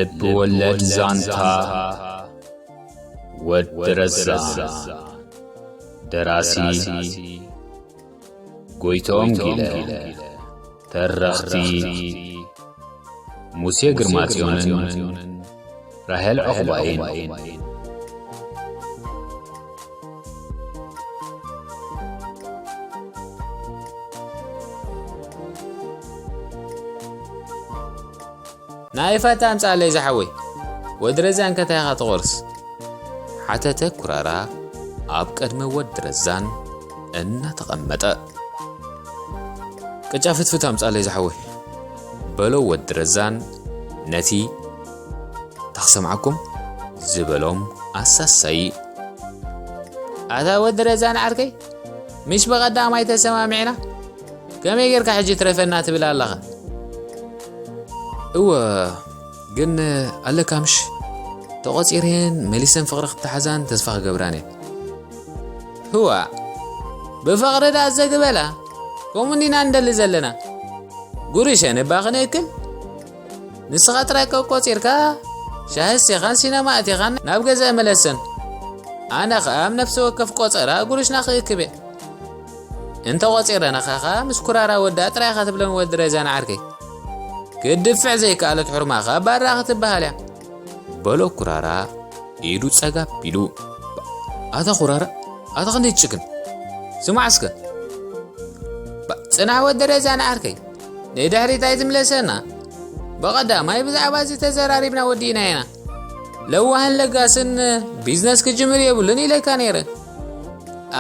ልብ ወለድ ዛንታ ወዲ ረዛ። ደራሲ ጎይቶም ጊለ። ተረኽቲ ሙሴ ግርማጽዮንን ራሄል ዑቕባይን። ናይ ፋታ ኣምጻለይ ዝሓወይ፣ ወዲ ረዛን ከታይ ኢኻ ትቖርስ? ሓተተ ኩራራ ኣብ ቅድሚ ወዲ ረዛን እናተቐመጠ። ቅጫ ፍትፍት ኣምጻለይ ዝሓወይ፣ በሎ ወዲ ረዛን ነቲ ታኽሰምዓኩም ዝበሎም ኣሳሳይ። ኣታ ወዲ ረዛን ዓርከይ፣ ምሽ ብቐዳማይ ተሰማሚዕና? ከመይ ጌርካ ሕጂ ትረፈና ትብል ኣለኻ? እወ፣ ግን ኣለካ ምሽ? ተቖጺረን መሊሰን ፍቕሪ ክተሓዛን ተስፋ ክገብራን እየ። ህዋ፣ ብፍቕሪ ደኣ ዘግበላ? ከምኡ እንዲና እንደሊ ዘለና። ጉርሸን እባ ክንእክል? ንስኻ ጥራይ ቆጺርካ ሻሂ ኣስቲኻን ሲነማ ኣቲኻን ናብ ገዛ መለሰን። ኣነ ኸኣ ኣብ ነፍሲ ወከፍ ቆጸራ ጉርሽና ክእክብ እየ። እንተ ቆጺረናኻ ኸኣ ምስ ኩራራ ወዳ ጥራይ ኢኻ ትብለን ወዲ ረዛን ዓርከይ። ክድፍዕ ዘይከኣለት ሑርማ ኸኣ ባራ ክትበሃል እያ። በሎ ኩራራ ኢዱ ጸጋብ ኢሉ። ኣታ ኩራራ፣ ኣታ ክንደይ ትጭክን? ስማዕ እስከ። ባ-፣ ጽናሕ ወዲ ረዛን ዓርከይ። ንድሕሪት ኣይትምለሰና። ብቐዳማይ ብዛዕባ እዚ ተዘራሪብና ወዲእና ኢና። ለዋህን ለጋስን ቢዝነስ ክጅምር የብሉን ኢለካ ነይረ።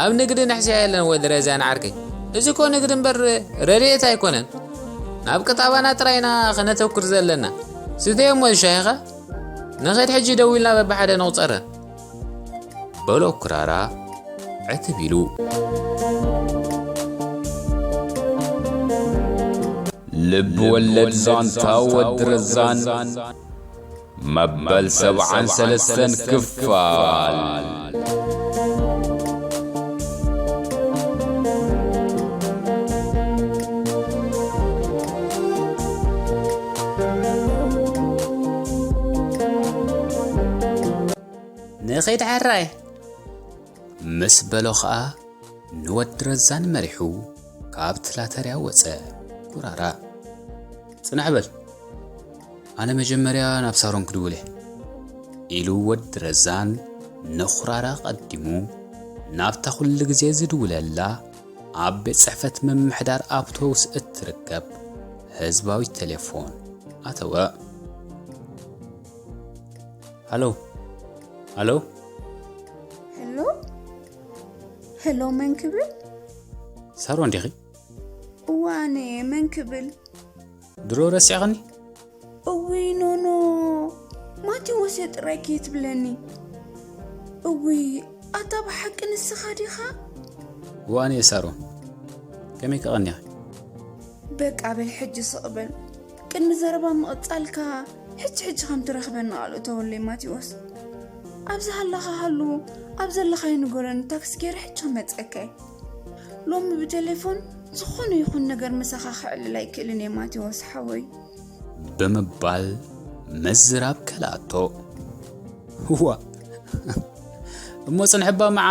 ኣብ ንግዲ ንሕስያ የለን ወዲ ረዛን ዓርከይ። እዚ እኮ ንግዲ እምበር ረድኤት ኣይኮነን። ናብ ቅጣባና ጥራይ ኢና ከነተኩር ዘለና። ስተዮ እሞ ሻሂኻ። ንኸይድ ሕጂ ደዊልና በብሓደ ንቑጸረን። በሎ ኩራራ ዕትብ ኢሉ። ልብ ወለድ ዛንታ ወዲ ረዛን መበል ሰብዓን ሰለስተን ክፋል። ንኸይድ ሓራይ። ምስ በሎ ኸኣ ንወዲ ረዛን መሪሑ ካብ ትላተርያ ወጸ። ኩራራ፣ ጽናሕ በል፣ ኣነ መጀመርያ ናብ ሳሮን ክድውል እየ፣ ኢሉ ወዲ ረዛን ንኹራራ ቀዲሙ ናብታ ኩሉ ግዜ ዝድውለላ ኣብ ቤት ጽሕፈት ምምሕዳር ኣውቶቡስ እትርከብ ህዝባዊት ቴሌፎን ኣተወ። ሃሎ፣ ሃሎ። ሄሎ፣ ሄሎ፣ መን ክብል? ሳሮን ዲኺ? እወ፣ ኣነ እየ። መን ክብል? ድሮ ረሲዕኽኒ? እውይ፣ ኖኖ፣ ማቴዎስ እየ ጥራይ ከይትብለኒ። እውይ፣ ኣታ ብሓቂ ንስኻ ዲኻ? እወ፣ ኣነ እየ ሳሮን። ከመይ ከቐኒኺ? በቃ በል፣ ሕጂ ስቕ በል። ቅድሚ ዘረባ ምቕጻልካ፣ ሕጂ ሕጂ ከም ትረኽበኒ ቃል እተወለይ ማቴዎስ። ኣብዚ ሃለኻ ሃሉ፣ ኣብ ዘለኻዮ ንገረኒ፣ ታክሲ ገይረ ሕጂ ክመጸካ እየ። ሎሚ ብቴሌፎን ዝኾነ ይኹን ነገር ምሳኻ ክዕልል ኣይክእልን እየ ማቴዎስ ሓወይ። ብምባል ምዝራብ ከልኣቶ። እዋ፣ እሞ ጽንሕባ መዓ።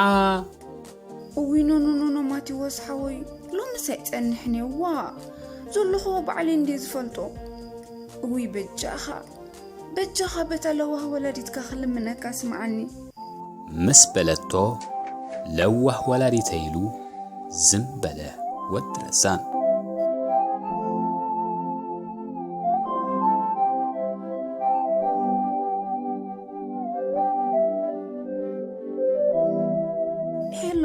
እውይ፣ ኖ፣ ኖ፣ ኖ፣ ኖ፣ ማቴዎስ ሓወይ፣ ሎምስ ኣይጸንሕን እየ። ዋ፣ ዘለኹዎ ባዕለይ እንድየ ዝፈልጦ። እውይ፣ በጃኻ፣ በጃኻ በታ ለዋህ ወላዲትካ ክልምነካ ስምዓኒ። ምስ በለቶ፣ ለዋህ ወላዲተይ ኢሉ ዝም በለ ወዲ ረዛን። ሄሎ፣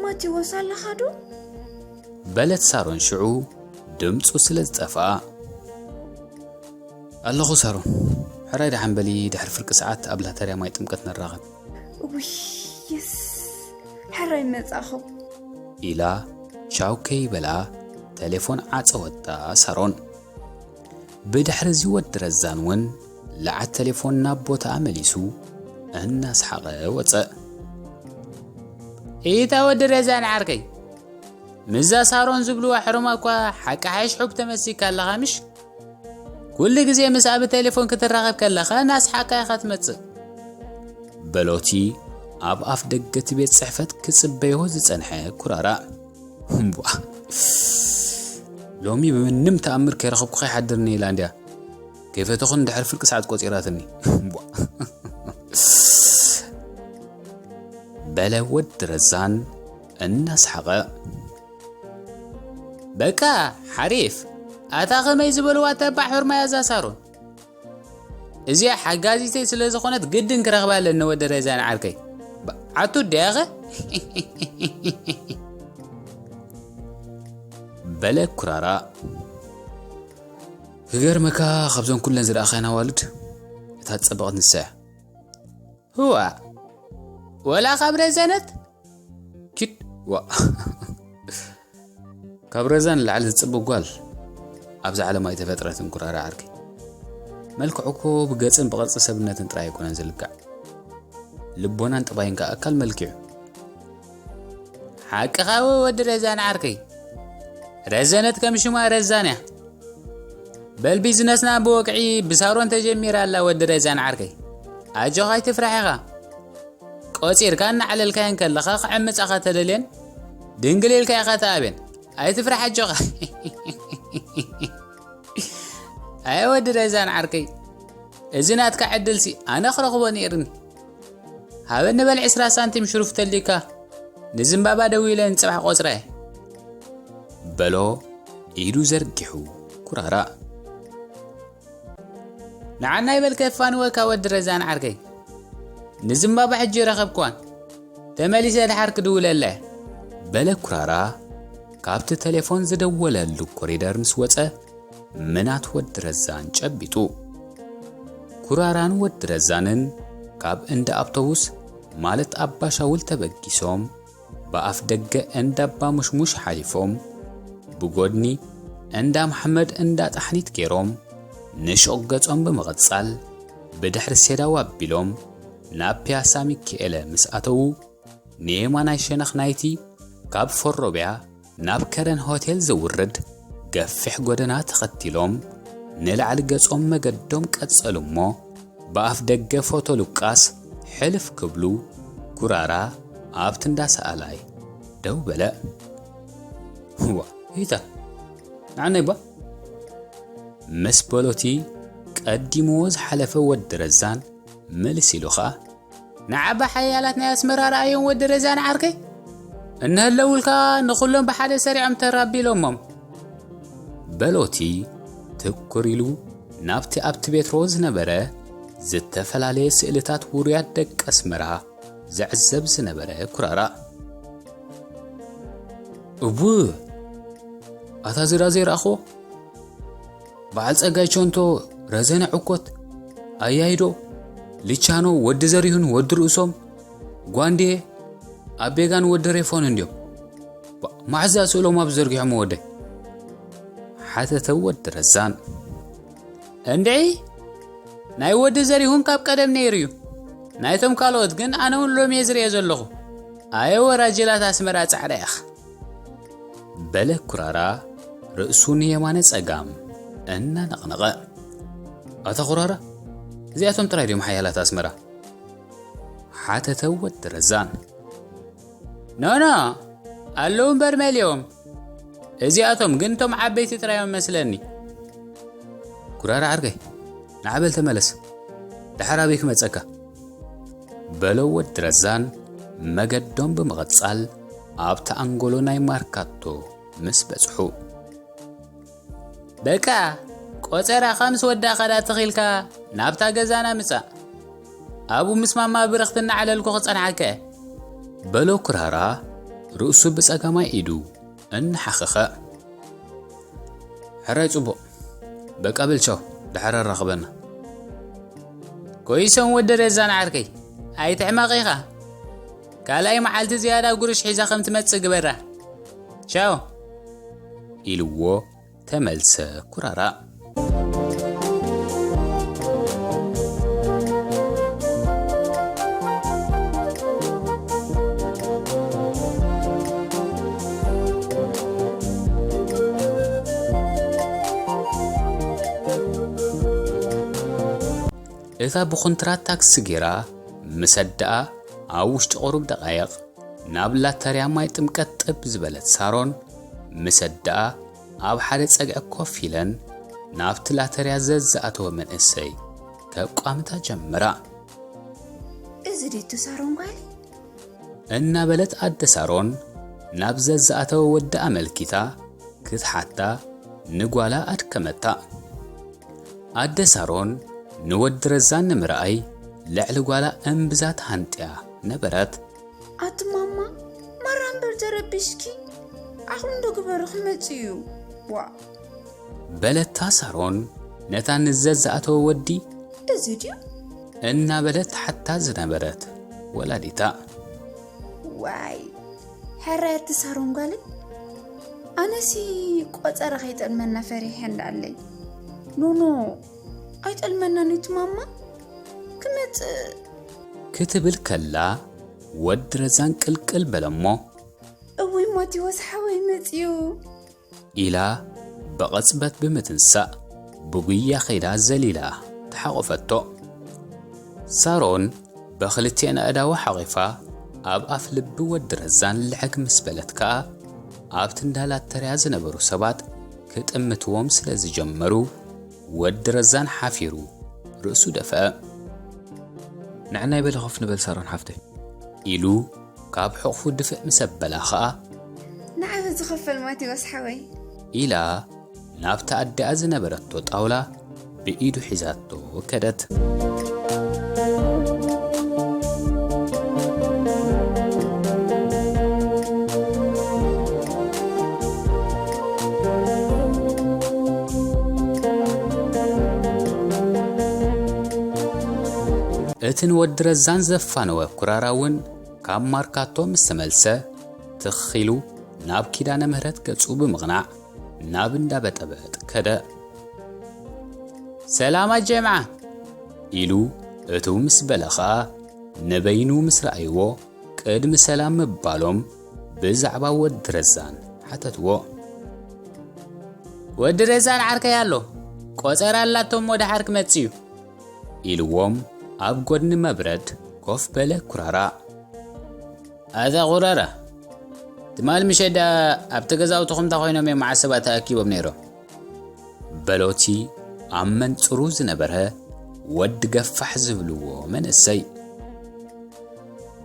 ማቴዎስ ኣለኻ ዶ? በለት ሳሮን ሽዑ ድምፁ ስለ ዝጠፍኣ። ኣለኹ ሳሮን፣ ሕራይ ደሓን በሊ፣ ድሕሪ ፍርቂ ሰዓት ኣብ ላተርያ ማይ ጥምቀት ንራኸብ። ውይ፣ የስ፣ ሕራይ መጻኹም። ኢላ ቻው ከይበላ ቴሌፎን ዓጸወታ ሳሮን። ብድሕሪ እዚ ወዲ ረዛን እውን ለዓት ቴሌፎን ናብ ቦታኣ መሊሱ እናስሓቐ ወጸ። ኢታ ወዲ ረዛን ዓርከይ፣ ምዛ ሳሮን ዝብልዋ ሕሩማ እኳ ሓቂ ሓይሽ ሑብ ተመሲካ ኣለኻ ምሽ? ኩሉ ግዜ ምስኣ ብቴሌፎን ክትራኸብ ከለኻ እናስሓቕካ ኢኻ ትመጽእ። በሎቲ ኣብ ኣፍ ደገ እቲ ቤት ጽሕፈት ክጽበዮ ዝጸንሐ ኩራራ። እምቧ፣ ሎሚ ብምንም ተኣምር ከይረኸብኩኻ ይሓድርኒ ኢላ እንድያ። ከይፈተኹን ድሕሪ ፍርቂ ሰዓት ቆጺራትኒ። እምቧ። በለ ወዲ ረዛን እናሰሓቐ። በቃ ሓሪፍ፣ ኣታ ኸመይ ዝበልዋ ተባዕ ሕርማያ እዛ ሳሮን። እዚኣ ሓጋዚተይ ስለ ዝኾነት ግድን ክረኽባ ኣለኒ ወዲ ረዛን ዓርከይ። ዓቱ ድያኸ? በለ ኩራራ። ክገርመካ፣ ካብዞን ኩለን ዝረኣኻየን ኣዋልድ እታ ዝጸበቐት ንሳ እያ። ህዋ፣ ወላ ካብ ረዘነት? ኪድ ዋ። ካብ ረዛን ንላዕሊ ዝጽብቕ ጓል ኣብዛ ዓለም ኣይተፈጥረትን ኩራራ ዓርከይ። መልክዑ እኮ ብገጽን ብቕርጺ ሰብነትን ጥራይ ኣይኮነን ዝልካዕ። ልቦናን ጥባይን ከኣ ኣካል መልክዑ። ሓቅኻ ወ-፣ ወዲ ረዛን ዓርከይ። ረዘነት ከም ሽማ ረዛን እያ። በል ቢዝነስና ብወግዒ ብሳሮን ተጀሚራ ኣላ ወዲ ረዛን ዓርከይ። ኣጆኻ ኣይትፍራሕ ኢኻ። ቆጺርካ እናዕለልካየን ከለኻ ክዕምጻኻ ተደልየን ድንግል ኢልካ ኢኻ ተኣብየን። ኣይትፍራሕ ኣጆኻ። ኣየ ወዲ ረዛን ዓርከይ፣ እዚ ናትካ ዕድልሲ ኣነ ክረኽቦ ነይርኒ። ሃበኒ በል ዕስራ ሳንቲም ሽሩፍ ተልዩካ ንዝምባባ ደዊለ ንጽባሕ ቆጽረ። በሎ ኢዱ ዘርጊሑ ኩራራ። ንዓና ይበል ከፋንወካ ወዲ ረዛን ዓርከይ። ንዝምባባ ሕጂ ረኸብክዋን። ተመሊሰ ድሓር ክድውለለ። በለ ኩራራ ካብቲ ቴሌፎን ዝደወለሉ ኮሪደር ምስ ወጸ ምናት ወዲ ረዛን ጨቢጡ። ኩራራን ወዲ ረዛንን ካብ እንዳ ኣውቶቡስ ማለት ኣባሻውል ተበጊሶም ብኣፍ ደገ እንዳ ኣባ ሙሽሙሽ ሓሊፎም ብጎድኒ እንዳ መሓመድ እንዳ ጣሕኒት ገይሮም ንሹቕ ገጾም ብምቕጻል ብድሕሪ ሴዳው ኣቢሎም ናብ ፒያሳ ሚካኤለ ምስ ኣተዉ ንየማናይ ሸነኽ ናይቲ ካብ ፎሮብያ ናብ ከረን ሆቴል ዘውርድ ገፊሕ ጎደና ተኸቲሎም ንላዕሊ ገጾም መገዶም ቀጸሉ እሞ ብኣፍ ደገ ፎቶ ሉቃስ ሕልፍ ክብሉ ኩራራ ኣብቲ እንዳ ሰኣላይ ደው በለ። ዋ፣ ሂታ፣ ንዓናይ ባ? ምስ በሎቲ ቀዲምዎ ዝሓለፈ ወዲ ረዛን መልስ ኢሉ ኸኣ ንዓባ ሓያላት ናይ ኣስመራ ረኣዮም ወዲ ረዛን ዓርከይ። እንህለውልካ ንኹሎም ብሓደ ሰሪዖም ተራቢሎሞም። በሎቲ ትኩር ኢሉ ናብቲ ኣብቲ ቤትሮ ዝነበረ ዝተፈላለየ ስእልታት ውሩያት ደቂ ኣስመራ ዝዕዘብ ዝነበረ ኩራራ። እቡ፣ ኣታ ዝራ ዘይረኣኽዎ? በዓል ጸጋይ ቾንቶ፣ ረዘነ ዕኮት፣ ኣያይዶ፣ ልቻኖ፣ ወዲ ዘሪሁን ወዲ ርእሶም፣ ጓንዴ፣ ኣቤጋን ወዲ ሬፎን እንድዮም። ባ-፣ መዓዝ እያ ስእሎም ኣብ ዘርጊሖም ወደይ? ሓተተ ወዲ ረዛን። እንድዒ፣ ናይ ወዲ ዘሪሁን ካብ ቀደም ነይሩ እዩ። ናይቶም ካልኦት ግን ኣነ እውን ሎሚ እየ ዝርእዮ ዘለኹ። ኣየ ወራጅላት ኣስመራ ጻዕዳ ኢኻ። በለ ኩራራ ርእሱ ንየማነ ጸጋም እናነቕነቐ። ኣታ ኩራራ፣ እዚኣቶም ጥራይ ድዮም ሓያላት ኣስመራ? ሓተተ ወዲ ረዛን። ኖኖ፣ ኣለዉ እምበር መሊኦም። እዚኣቶም ግን እቶም ዓበይቲ ጥራዮም መስለኒ። ኩራራ ዓርከይ፣ ንዓበል ተመለስ። ደሓር ኣበይ ክመጸካ? በሎ ወዲ ረዛን መገዶም ብምቕጻል ኣብቲ ኣንጎሎ ናይ ማርካቶ ምስ በጽሑ። በቃ፣ ቆጸራኻ ምስ ወዳእካ ዳ ተኺልካ ናብታ ገዛና ምጻእ። ኣብኡ ምስ ማማ ብርኽቲ እናዕለልኩ ክጸንሓካ እየ። በሎ ኩራራ ርእሱ ብጸጋማይ ኢዱ እናሓኸኸ። ሕራይ ጽቡቕ። በቃ በል ቻው፣ ደሓር ኣራኽበና። ኮይሶም ወዲ ረዛን ዓርከይ፣ ኣይትሕመቕ ኢኻ። ካልኣይ መዓልቲ ዝያዳ ጉርሽ ሒዛ ከም ትመጽእ ግበራ። ቻው። ኢልዎ ተመልሰ ኩራራ። እታ ብኹንትራት ታክሲ ጌራ ምስ ኣደኣ ኣብ ውሽጢ ቁሩብ ደቓይቕ ናብ ላተርያ ማይ ጥምቀት ጥብ ዝበለት ሳሮን፣ ምስ ኣደኣ ኣብ ሓደ ጸግዒ ኮፍ ኢለን ናብቲ ላተርያ ዘዝኣተወ መንእሰይ ከቋምታ ጀመራ። እዚ ድዩ እቲ ሳሮን ጓለይ? እናበለት ኣደ ሳሮን ናብ ዘዝኣተወ ወዲ ኣመልኪታ ክትሓታ ንጓላ ኣድከመታ። ኣደ ሳሮን ንወዲ ረዛን ንምርኣይ ልዕሊ ጓላ እምብዛ ተሃንጥያ ነበረት። ኣቲ ማማ፣ ማራ እምበር ተረቢሽኪ፣ ዓቕሊ እንዶ ግበሩ ክመጽእ እዩ። ዋ። በለታ ሳሮን ነታ ንዘዝኣተወ ወዲ። እዚ ድዩ? እናበለት ሓታ ዝነበረት ወላዲታ። ዋይ፣ ሕራይ ኣቲ ሳሮን ጓለይ፣ ኣነሲ ቆጸረ ከይጠልመና ፈሪሐ እንዳለይ። ኖኖ፣ ኣይጠልመናን እዩ እቲ ማማ። ክመጽእ ክትብል ከላ ወዲ ረዛን ቅልቅል በለሞ። እውይ ማቴዎስ ሓወይ መጽዩ። ኢላ ብቕጽበት ብምትንሳእ ብጉያ ከይዳ ዘሊላ ተሓቖፈቶ። ሳሮን ብኽልቲኤን ኣእዳዋ ሓቒፋ ኣብ ኣፍ ልቢ ወዲ ረዛን ልሕግ ምስ በለት ከኣ ኣብቲ እንዳ ላተርያ ዝነበሩ ሰባት ክጥምትዎም ስለ ዝጀመሩ ወዲ ረዛን ሓፊሩ ርእሱ ደፍአ። ንዕናይ በሊ ኮፍ ንበል ሳሮን ሓፍተይ። ኢሉ ካብ ሕቑፉ ድፍእ ምስ ኣበላ ኸኣ። ንዓበ ዝኸፈል ማቴዎስ ሓወይ። ኢላ ናብታ ኣዲኣ ዝነበረቶ ጣውላ ብኢዱ ሒዛቶ ከደት። እቲ ንወዲ ረዛን ዘፋነወ ኩራራ እውን ካብ ማርካቶ ምስ ተመልሰ፣ ትኽ ኢሉ ናብ ኪዳነ ምህረት ገጹ ብምቕናዕ ናብ እንዳ በጠበጥ ከደ። ሰላም ኣጀምዓ! ኢሉ እትው ምስ በለ ኸኣ፣ ንበይኑ ምስ ረኣይዎ፣ ቅድሚ ሰላም ምባሎም ብዛዕባ ወዲ ረዛን ሓተትዎ። ወዲ ረዛን ዓርከይ ኣሎ፣ ቆጸራ ኣላቶም ወደ ሓር ክመጽእ እዩ። ኢልዎም ኣብ ጎድኒ መብረድ ኮፍ በለ ኩራራ። ኣታ ኩራራ፣ ትማል ምሸት ደኣ ኣብቲ ገዛውትኹም እንታይ ኮይኖም እዮም መዓት ሰባት ተኣኪቦም ነይሮም? በሎቲ ኣብ መንጽሩ ዝነበረ ወዲ ገፋሕ ዝብልዎ መንእሰይ።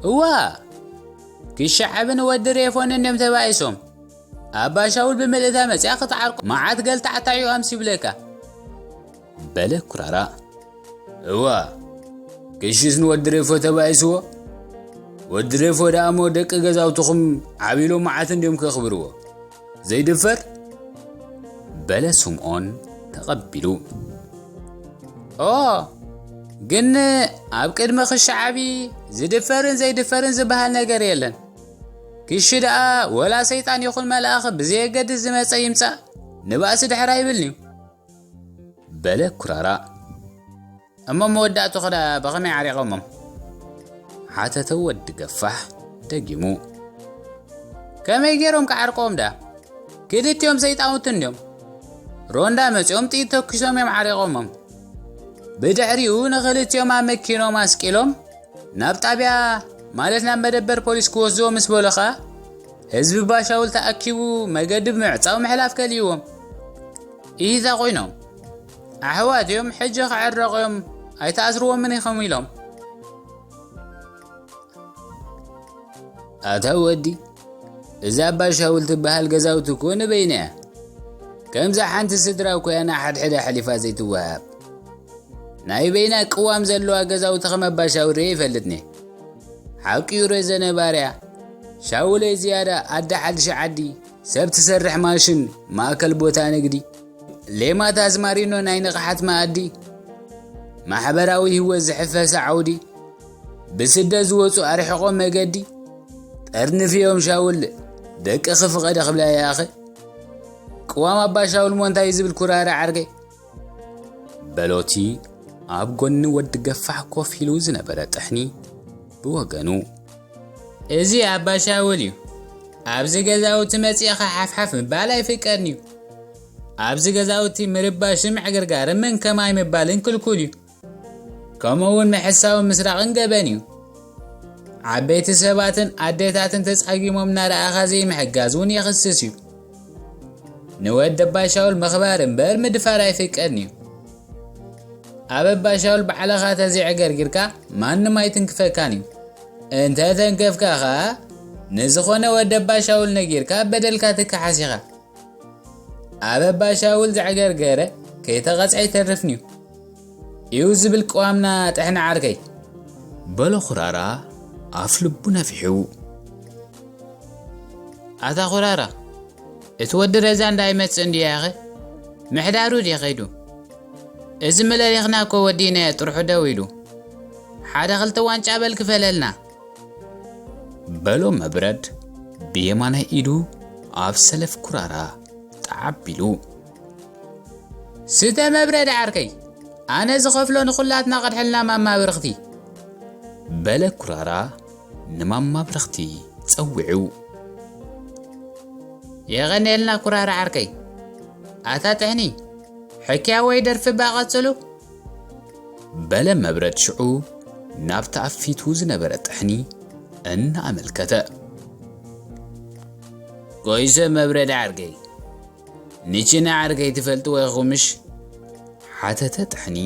እዋ፣ ክሻዓብን ወዲ ሬፎንን እዮም ተባኢሶም። ኣባ ሻውል ብምልእታ መጽያ ክትዓርቆ መዓት ገልታዕ ታዩ ኣምስ ይብለካ። በለ ኩራራ። እዋ፣ ክሽስ ንወዲ ሬፎ ተባኢስዎ? ወዲ ሬፎ ደኣ እሞ ደቂ ገዛውትኹም ዓቢሎም መዓት እንድዮም ከኽብርዎ። ዘይድፈር? በለ ስምዖን ተቐቢሉ። ኦ፣ ግን ኣብ ቅድሚ ክሻዓቢ ዝድፈርን ዘይድፈርን ዝበሃል ነገር የለን። ክሺ ደኣ ወላ ሰይጣን ይኹን መልኣኽ ብዘየገድስ ዝመጸ ይምጻእ፣ ንባእሲ ድሕር ኣይብልን'ዩ። በለ ኩራራ። እሞ መወዳእትኹ ደኣ ብኸመይ ዓሪቖሞም? ሓተተ ወዲ ገፋሕ ደጊሙ። ከመይ ገይሮም ክዓርቆም ደኣ? ክልቲኦም ሰይጣውንቲ እንድዮም። ሮንዳ መጺኦም ጥይት ተኩሶም እዮም ዓሪቖሞም። ብድሕሪኡ ንኽልቲኦም ኣብ መኪኖም ኣስቂሎም ናብ ጣብያ፣ ማለት ናብ መደበር ፖሊስ ክወስድዎ ምስ በሉ ኸኣ፣ ህዝቢ ባሻውል ተኣኪቡ መገዲ ብምዕጻው ምሕላፍ ከልእዎም። ኢሂታ ኮይኖም። ኣሕዋት እዮም፣ ሕጂ ክዕረቑ እዮም፣ ኣይትኣስርዎምን ኢኹም ኢሎም። ኣታ ወዲ፣ እዛ ኣባ ሻውል ትበሃል ገዛውቲ እኮ ንበይና እያ። ከምዛ ሓንቲ ስድራ እኮ እያ ንሓድሕዳ ኣሕሊፋ ዘይትወሃብ። ናይ በይና ቅዋም ዘለዋ ገዛውቲ ከም ኣባ ሻውል ርእየ ይፈልጥኒ። ሓቂ እዩ ረዘነ ባርያ። ሻውለይ ዝያዳ ኣደ ሓድሽ ዓዲ፣ ሰብ ትሰርሕ ማሽን፣ ማእከል ቦታ ንግዲ፣ ሌማት ኣዝማሪኖ ናይ ንቕሓት መኣዲ፣ ማሕበራዊ ህይወት ዝሕፈሰ ዓውዲ፣ ብስደት ዝወጹ ኣርሕቖም መገዲ፣ ጠርንፍዮም ሻውል፣ ደቅኺ ፍቐደ ክብላ ይኣኸ። ቅዋም ኣባ ሻውል ሞ እንታይ እዩ ዝብል ኩራራ ዓርከይ? በሎቲ ኣብ ጎኒ ወዲ ገፋሕ ኮፍ ኢሉ ዝነበረ ጥሕኒ ብወገኑ። እዚ ኣባ ሻውል እዩ። ኣብዚ ገዛውቲ መጺእኻ ሓፍሓፍ ምባል ኣይፍቀድን እዩ። ኣብዚ ገዛውቲ ምርባሽን ምዕግርጋርን ምን ከማይ ምባልን ክልኩል እዩ። ከምኡ እውን ምሕሳውን ምስራቕን ገበን እዩ። ዓበይቲ ሰባትን ኣዴታትን ተጻጊሞም እናረኣኻ ዘይምሕጋዝ እውን የኽስስ እዩ። ንወዲ ኣባ ሻውል ምኽባር እምበር ምድፋር ኣይፍቀድን እዩ። ኣብ ኣባ ሻውል ባዕልኻ ተዘይዕገርጊርካ ማንም ኣይትንክፈካን እዩ። እንተ ተንከፍካ ኸኣ ንዝኾነ ወዲ ኣባ ሻውል ነጊርካ በደልካ ትከሓስ ኢኻ። ኣብ ኣባ ሻውል ዘዕገርገረ ከይተቐጽዐ ኣይተርፍን እዩ። እዩ ዝብል ቅዋምና ጥሕኒ ዓርከይ። በሎ ኩራራ ኣፍ ልቡ ነፊሑ። ኣታ ኩራራ፣ እቲ ወዲ ረዛ እንዳይመጽእ እንድያ ኢኸ? ምሕዳሩ ድየ ከይዱ? እዚ ምለሊኽና እኮ ወዲነ ጥርሑ ደው ኢሉ። ሓደ ክልተ ዋንጫ በል ክፈለልና። በሎ መብረድ ብየማናይ ኢዱ ኣብ ሰለፍ ኩራራ ጣዕ ኣቢሉ። ስተ መብረድ ዓርከይ፣ ኣነ ዝኸፍሎ ንኹላትና ቀድሐልና ማማ ብርኽቲ። በለ ኩራራ ንማማ ብርኽቲ ጸዊዑ። የቐንየልና ኩራራ ዓርከይ። ኣታ ጥሕኒ፣ ሕክያ ወይ ደርፊ እባ ቀጽሉ። በለ መብረድ ሽዑ ናብቲ ኣብ ፊቱ ዝነበረ ጥሕኒ እናኣመልከተ። ቆይሰ መብረድ ዓርከይ፣ ንቺና ዓርከይ ትፈልጥዎ ኢኹምሽ? ሓተተ ጥሕኒ።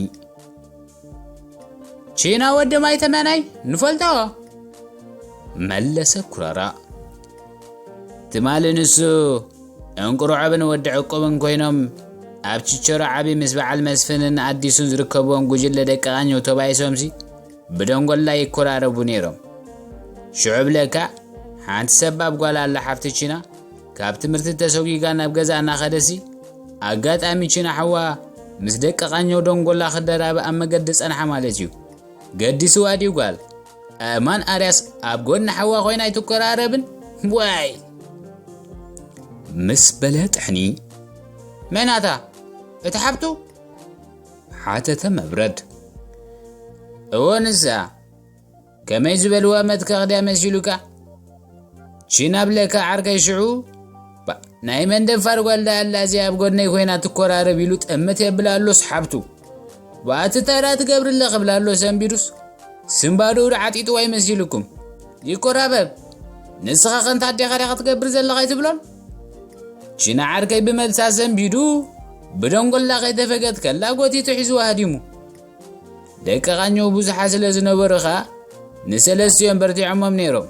ቺና ወዲ ማይ ተመናይ ንፈልጦ። መለሰ ኩራራ። ትማሊ ንሱ እንቁርዖብን ወዲ ዕቁብን ኮይኖም ኣብ ችቸሮ ዓቢ ምስ በዓል መስፍንን ኣዲሱን ዝርከብዎም ጉጅለ ደቂ ቃኘው ተባኢሶምሲ ብደንጎላ ይኮራረቡ ነይሮም። ሽዑ ብለካ ሓንቲ ሰባብ ጓል ኣላ ሓፍቲ ቺና ካብ ትምህርቲ ተሰጒጋ ናብ ገዛ እናኸደሲ ኣጋጣሚ ቺና ሓዋ ምስ ደቂ ቃኘው ደንጎላ ክደራበ ኣብ መገዲ ጸንሓ ማለት እዩ። ገዲስዋ ድዩ ጓል? ኣማን ኣርያስ ኣብ ጎኒ ሓዋ ኮይና ኣይትኮራረብን? ዋይ! ምስ በለ ጥሕኒ። መናታ? እቲ ሓብቱ? ሓተተ መብረድ። እዎ ንሳ። ከመይ ዝበልዋ መትከኽ ድያ መሲሉካ? ቺና ብለካ ዓርከይ ሽዑ፣ ባ-፣ ናይ መን ደፋር ጓል ደኣ ኣላ እዚኣ ኣብ ጎድነይ ኮይና ትኮራረብ ኢሉ ጠመት የብላ ኣሎስ ሓብቱ። ብኣቲ ታራ ትገብርለ ክብላ ኣሎ ሰንቢዱስ። ስምባድኡ ዶ ዓጢጥዋ ይመሲልኩም? ይኮራበብ። ንስኻ ከንታ ኣዴኻ ዲኻ ክትገብር ዘለኻ ኣይትብሎን? ቺና ዓርከይ ብመልሳ ሰንቢዱ ብደንጎላ ከይተፈገት ከላ ጎቲቱ ሒዝዋ ሃዲሙ። ደቂ ቃኘው ብዙሓት ስለ ዝነበሩ ኸኣ ንሰለስቲኦም በርቲዖሞም ነይሮም።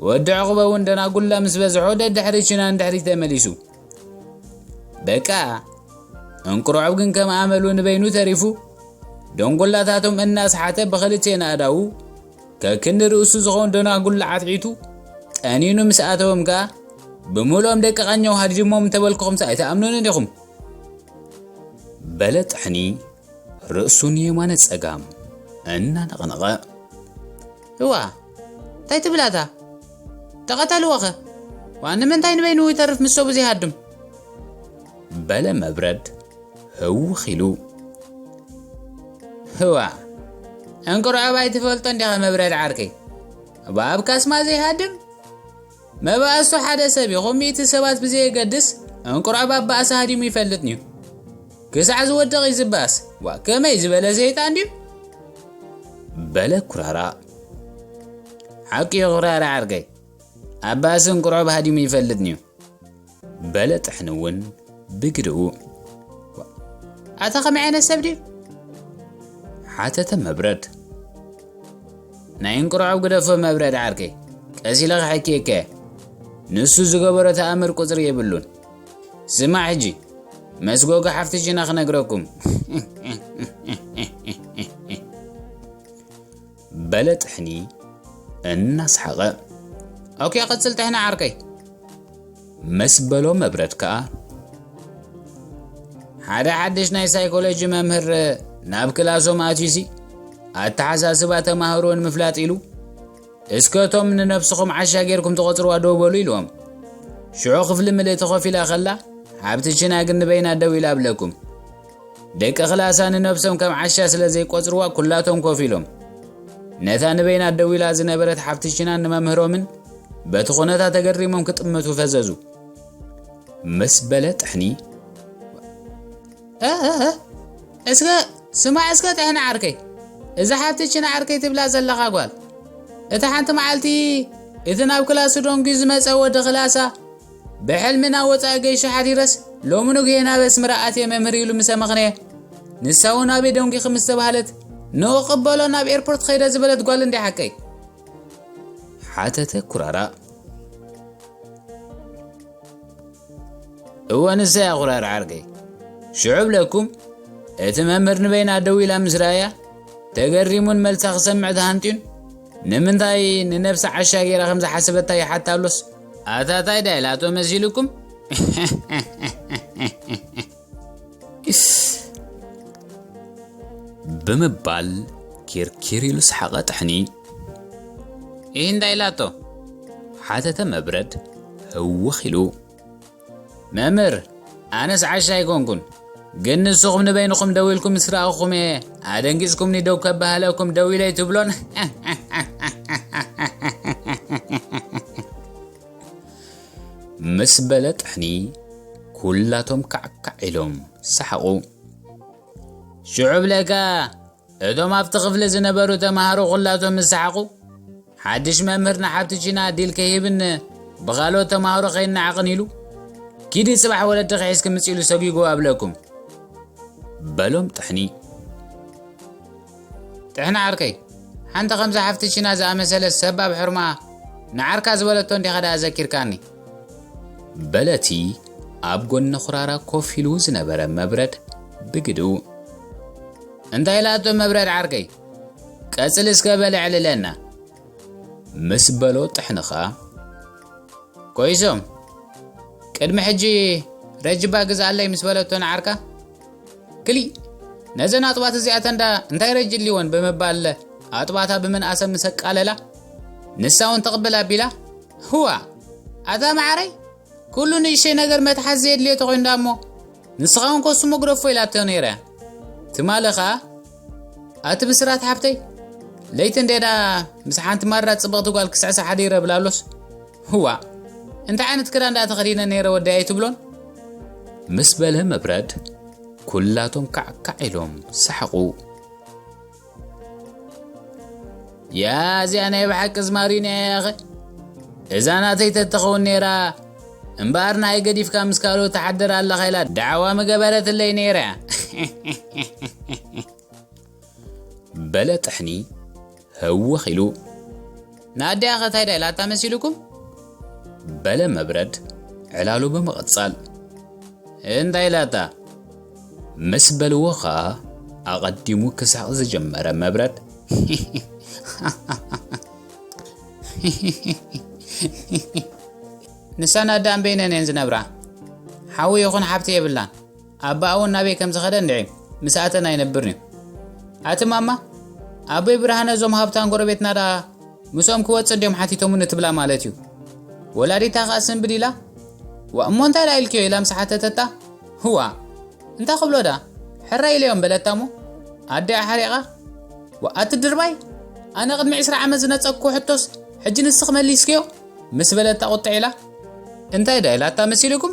ወዲ ዕቑበ እውን ደናጉላ ምስ በዝሖ ደድሕሪ ቺና ንድሕሪት ተመሊሱ። በቃ እንቁርዖብ ግን ከም ኣመሉ ንበይኑ ተሪፉ ደንጎላታቶም እናስሓተ ብኽልቴ ናእዳዉ ከክንዲ ርእሱ ዝኾን ደናጉላ ዓትዒቱ ጠኒኑ ምስ ኣተዎም ከኣ ብምልኦም ደቂ ቃኘው ሃዲሞም እንተበልኩኹምስ ኣይትኣምኑንን ኢኹም። በለ ጥሕኒ ርእሱ ንየማነ ጸጋም እናነቕነቐ። እዋ፣ እንታይ ትብላታ? ተቐተልዎኸ? ዋ፣ ንምንታይ ንበይኑ ይተርፍ ምስ ሰቡ ዘይሃድም? በለ መብረድ ህውኽ ኢሉ። እዋ፣ እንቁርዖብ ኣይትፈልጦ እንዲኻ መብረድ ዓርከይ? እባ ኣብ ካስማ ዘይሃድም? መባእሱ ሓደ ሰብ ይኹን ሚእቲ ሰባት ብዘየገድስ እንቁርዖብ ኣባእሳ ሃዲሙ ይፈልጥን እዩ። ክሳዕ ዝወድቕ እዩ ዝበኣስ። ዋ፣ ከመይ ዝበለ ሰይጣን ድዩ? በለ ኩራራ። ሓቂ እዩ ኩራራ ዓርከይ። ኣባእሲ እንቁርዖብ ሃዲሙ ይፈልጥን እዩ። በለ ጥሕኒ እውን ብግድኡ። ኣታ ከመይ ዓይነት ሰብ ድዩ? ሓተተ መብረድ። ናይ እንቁርዖብ ግደፎ መብረድ ዓርከይ። ቀስ ኢለ ክሕክየካ እየ። ንሱ ዝገበሮ ተኣምር ቁጽሪ የብሉን። ስማዕ ሕጂ፣ መስጎጎ ሓፍቲ ቺና ክነግረኩም። በለ ጥሕኒ እናሰሓቐ። ኦኬ፣ ቀጽል ጥሕኒ ዓርከይ። መስ በሎ መብረድ ከኣ። ሓደ ሓድሽ ናይ ሳይኮሎጂ መምህር ናብ ክላሶም ኣትዩሲ ኣተሓሳስባ ተማሃሮ ንምፍላጥ ኢሉ፣ እስከ እቶም ንነብስኹም ዓሻ ጌርኩም ትቖጽርዋ ደው በሉ ኢልዎም። ሽዑ ክፍሊ ምልእቲ ኮፍ ኢላ ከላ፣ ሓብቲ ቺና ግን ንበይና ደው ኢላ ኣብለኩም። ደቂ ክላሳ ንነብሶም ከም ዓሻ ስለ ዘይቆጽርዋ ኩላቶም ኮፍ ኢሎም። ነታ ንበይና ደው ኢላ ዝነበረት ሓብቲ ቺናን ንመምህሮምን በቲ ኩነታ ተገሪሞም ክጥምቱ ፈዘዙ። ምስ በለ ጥሕኒ። እ፣ እ፣ እ፣ እስከ ስማዕ እስከ ጥሕኒ ዓርከይ፣ እዛ ሓፍቲ ቺና ዓርከይ ትብላ ዘለኻ ጓል፣ እታ ሓንቲ መዓልቲ እቲ ናብ ክላሱ ደንጉዩ ዝመጸ ወዲ ክላሳ ብሕልሚ ናብ ወጻኢ ገይሹ ሓዲረስ፣ ሎሚ ንግሆ ናብ ኣስመራ ኣትየ መምህር ኢሉ ምስ ኣመኽነየ፣ ንሳ እውን ኣበይ ደንጒኺ ምስ ተባህለት፣ ንእቕበሎ ናብ ኤርፖርት ኸይደ ዝበለት ጓል እንዲ ሓቀይ? ሓተተ ኩራራ። እወ ንሳ እያ ኩራራ ዓርከይ። ሽዑ ብለኩም፣ እቲ መምህር ንበይና ደው ኢላ ምስ ረኣያ፣ ተገሪሙን መልሳ ክሰምዕ ተሃንጥዩን፣ ንምንታይ ንነብሳ ዓሻ ገይራ ከም ዝሓሰበታ ይሓታ ኣሎስ፣ ኣታ ታይ ዳ ኢላቶ መሲልኩም? ብምባል ኪርኪር ኢሉ ሰሓቐ ጥሕኒ። ኢህ እንታይ ኢላቶ? ሓተተ መብረድ ህውኽ ኢሉ። መምህር፣ ኣነስ ዓሻ ኣይኮንኩን፣ ግን ንስኹም ንበይንኹም ደው ኢልኩም ምስ ረኣኹም እየ ኣደንጊጽኩምኒ ደው ከበሃለኩም ደው ኢለ ኣይትብሎን? ምስ በለ ጥሕኒ ኩላቶም ካዕካዕ ኢሎም ሰሓቑ። ሽዑ ብለካ እቶም ኣብቲ ክፍሊ ዝነበሩ ተማሃሮ ኩላቶም ምስ ሰሓቑ፣ ሓድሽ መምህር ንሓብቲ ቺና ዲል ከይህብን ብኻልኦት ተማሃሮ ከይነዓቕን ኢሉ፣ ኪዲ ጽባሕ ወለድኺ ሒዝኪ ምጺ ኢሉ ሰጒጉ ኣብለኩም። በሎም ጥሕኒ። ጥሕኒ ዓርከይ፣ ሓንቲ ከምዛ ሓፍቲ ቺና ዝኣመሰለት ሰባብ ሕርማ ንዓርካ ዝበለቶ እንዲኻ ደኣ ዘኪርካኒ። በለቲ ኣብ ጎኒ ኩራራ ኮፍ ኢሉ ዝነበረ መብረድ ብግድኡ። እንታይ ኢላቶ መብረድ ዓርከይ? ቀጽል እስከ በል ኣዕልለና። ምስ በሎ ጥሕኒ ኸኣ ኮይሶም፣ ቅድሚ ሕጂ ረጅባ ግዝኣለይ ምስ በለቶ ንዓርካ፣ ክሊ ነዘን ኣጥባት እዚኣተን ዳ እንታይ ረጅ ኣልወን ብምባል ኣጥባታ ብምንኣሰ ምስ ኣቃለላ፣ ንሳ እውን ትቕብል ኣቢላ፣ ህዋ፣ ኣታ መዓረይ፣ ኩሉ ንእሽተይ ነገር መትሓዚ ዘየድልዮ ተኾይኑ ዳ እሞ፣ ንስኻ እውን ኮስሞ ግደፎ ኢላቶ ነይራ እያ። ትማሊ ኸኣ፣ ኣቲ ብስራት ሓፍተይ፣ ለይቲ እንዴዳ ምስ ሓንቲ ማራ ጽብቕቲ ጓል ክስዕስዕ ሓዲረ ብላሎስ፣ ህዋ፣ እንታይ ዓይነት ክዳን ደኣ ተኸዲነ ነይረ ወደይ ኣይትብሎን? ምስ በለ መብረድ፣ ኩላቶም ካዕካዕ ኢሎም ሰሓቑ። ያ እዚኣ ናይ ብሓቂ ዝማሪን እያ ያኸ? እዛ ናተይ ተትኸውን ነይራ፣ እምበኣር ንኣይ ገዲፍካ ምስ ካልኦት ትሓድር ኣለኻ ኢላ ዳዕዋ ምገበረትለይ ነይራ። በለ ጥሕኒ ህውኽ ኢሉ። ንኣዲኣ ኸ ታይ ዳ ኢላታ መሲልኩም? በለ መብረድ ዕላሉ ብምቕጻል። እንታይ ኢላታ? ምስ በልዎ ኸኣ ኣቐዲሙ ክስሕቕ ዝጀመረ መብረድ። ንሳን ኣዳኣን በይነን እየን ዝነብራ። ሓዊ ይኹን ሓብቲ የብላን። ኣባኣ እውን ናበይ ከም ዝኸደ እንድዒ ምስ ኣተን ኣይነብርን እዩ። ኣቲ ማማ፣ ኣቦይ ብርሃነ እዞም ሃብታም ጎረቤትና ደኣ ምስኦም ክወጽእ ድዮም ሓቲቶሙኒ ትብላ ማለት እዩ። ወላዲታ ኸኣ ስንብድ ኢላ፣ "ዋእ፣ እሞ እንታይ ደኣ ኢልክዮ?" ኢላ ምስ ሓተተታ፣ "ህዋ፣ እንታይ ክብሎ ደኣ? ሕራይ ኢለዮም" በለታ እሞ ኣዲኣ ሓሪቓ፣ "ዋእ፣ ኣቲ ድርባይ፣ ኣነ ቅድሚ ዕስራ ዓመት ዝነጸግኩ ሕቶስ ሕጂ ንስኺ መሊስክዮ?" ምስ በለታ ቁጥዕ ኢላ፣ "እንታይ ደኣ?" ኢላታ መሲልኩም?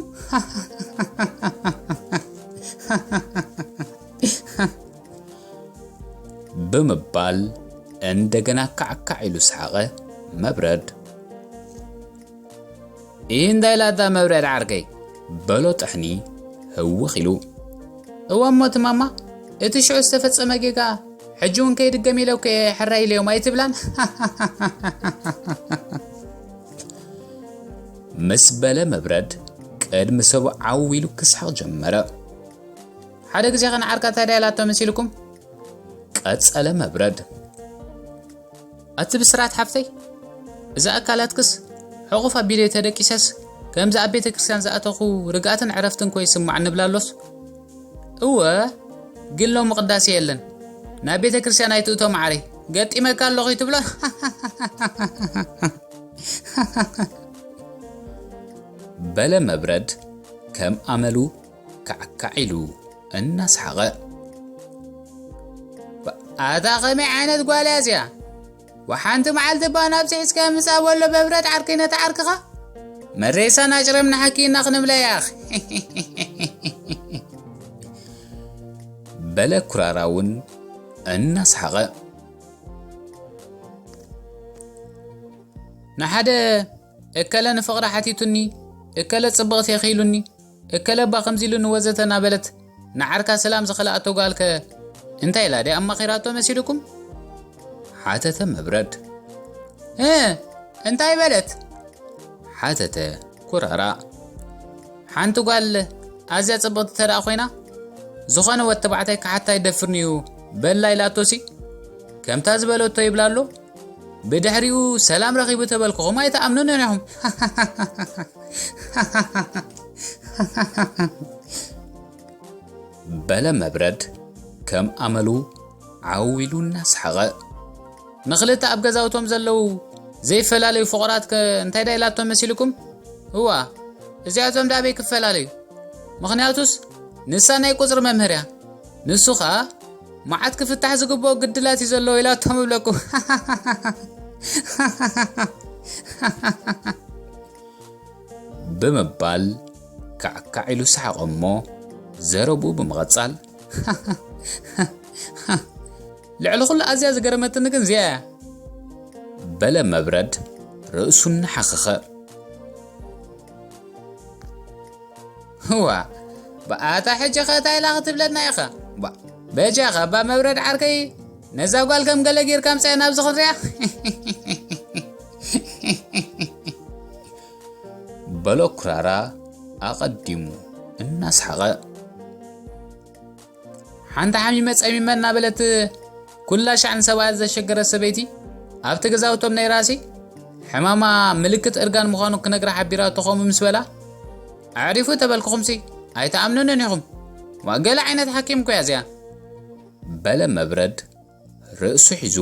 ብምባል እንደገና ካዕካዕ ኢሉ ሰሓቐ መብረድ። "እንታይ ኢላታ መብረድ ዓርከይ?" በሎ ጥሕኒ ህውኽ ኢሉ። "እወ እሞ እቲ ማማ፣ እቲ ሽዑ ዝተፈጸመ ጌጋ ሕጂ እውን ከይድገም ኢለ እኮ እየ ሕራይ ኢለዮም ኣይትብላን?" ምስ በለ መብረድ ቅድሚ ሰቡ ዓው ኢሉ ክስሕቕ ጀመረ። ሓደ ግዜ ኸ ንዓርካ ታዲያ ኢላቶ መሲልኩም? ቀጸለ መብረድ። ኣቲ ብስራት ሓፍተይ፣ እዛ ኣካላትክስ ሕቑፍ ኣቢለ ተደቂሰስ፣ ከምዚ ኣብ ቤተ ክርስቲያን ዝኣተኹ ርግኣትን ዕረፍትን ኮ ይስማዕ ንብላ ኣሎስ? እወ፣ ግን ሎሚ ቅዳሴ የለን። ናብ ቤተ ክርስቲያን ኣይትእቶ መዓረይ፣ ገጢመካ ኣለኹ ይትብሎ። በለ መብረድ ከም ኣመሉ ካዕካዕ ኢሉ እናሰሓቐ። ኣታ ኸመይ ዓይነት ጓል እያ እዚኣ? ወሓንቲ መዓልቲ እባ ናብዚ ሒዝካዮ ምጻእ በሎ በብረት ዓርከይ ነታ ዓርክኻ። መሬሳን ኣጭረምና ሓኪና ክንብላ ያኽ። በለ ኩራራ እውን እናሰሓቐ። ንሓደ እከለ ንፍቕሪ ሓቲቱኒ፣ እከለ ጽብቕቲ ኢኺ ኢሉኒ፣ እከለ እባ ከምዚ ኢሉኒ ወዘተ እናበለት ንዓርካ ሰላም ዝኸልኣቶ ጓልከ እንታይ ኢላ ድያ ኣማኺራቶ መሲልኩም? ሓተተ መብረድ። እ እንታይ በለት? ሓተተ ኩራራ። ሓንቲ ጓል ኣዝያ ጽብቕቲ ተደኣ ኮይና፣ ዝኾነ ወዲ ተባዕታይ ክሓታ ኣይደፍርን'ዩ በላ ኢላቶሲ፣ ከምታ ዝበለቶ ይብላ ኣሎ። ብድሕሪኡ ሰላም ረኺቡ ተበልኩኹም ኣይትኣምኑን ኢኹም። በለ መብረድ ከም ኣመሉ ዓው ኢሉ እናሰሓቐ። ንኽልተ ኣብ ገዛውቶም ዘለዉ ዘይፈላለዩ ፍቑራት ከ እንታይ ዳ ኢላቶም መሲልኩም? እዋ፣ እዚኣቶም ዳ ኣበይ ክፈላለዩ? ምኽንያቱስ ንሳ ናይ ቁጽሪ መምህር እያ። ንሱ ኸኣ መዓት ክፍታሕ ዝግብኦ ግድላት እዩ ዘለዎ ኢላቶም እብለኩም። ብምባል ካዕካዕ ኢሉ ሰሓቐ እሞ ዘረብኡ ብምቕጻል፣ ልዕሊ ኩሉ ኣዝያ ዝገረመትኒ ግን እዚኣ እያ። በለ መብረድ ርእሱ እናሓኸኸ። እዋ፣ ብኣታ ሕጂ ኸ እንታይ ኢላ ክትብለና ኢኻ? ባ-፣ በጃኻ እባ መብረድ ዓርከይ፣ ነዛ ጓል ከም ገለ ጌርካ ኣምጻያ ናብዚ ክንሪኣ። በሎ ኩራራ ኣቐዲሙ እናሰሓቐ። ሓንቲ ሓሚመ ጸሚመ እናበለት ኩላ ሻዕ ንሰብኣያ ዘሸገረት ሰበይቲ ኣብቲ ገዛውቶም ነይራሲ፣ ሕማማ ምልክት እርጋን ምዃኑ ክነግራ ሓቢራቶ ከምኡ ምስ በላ፣ ኣዕሪፉ ተበልኩኹምሲ ኣይትኣምኑንን ኢኹም። ዋ፣ ገለ ዓይነት ሓኪም እኮ እያ እዚኣ። በለ መብረድ ርእሱ ሒዙ።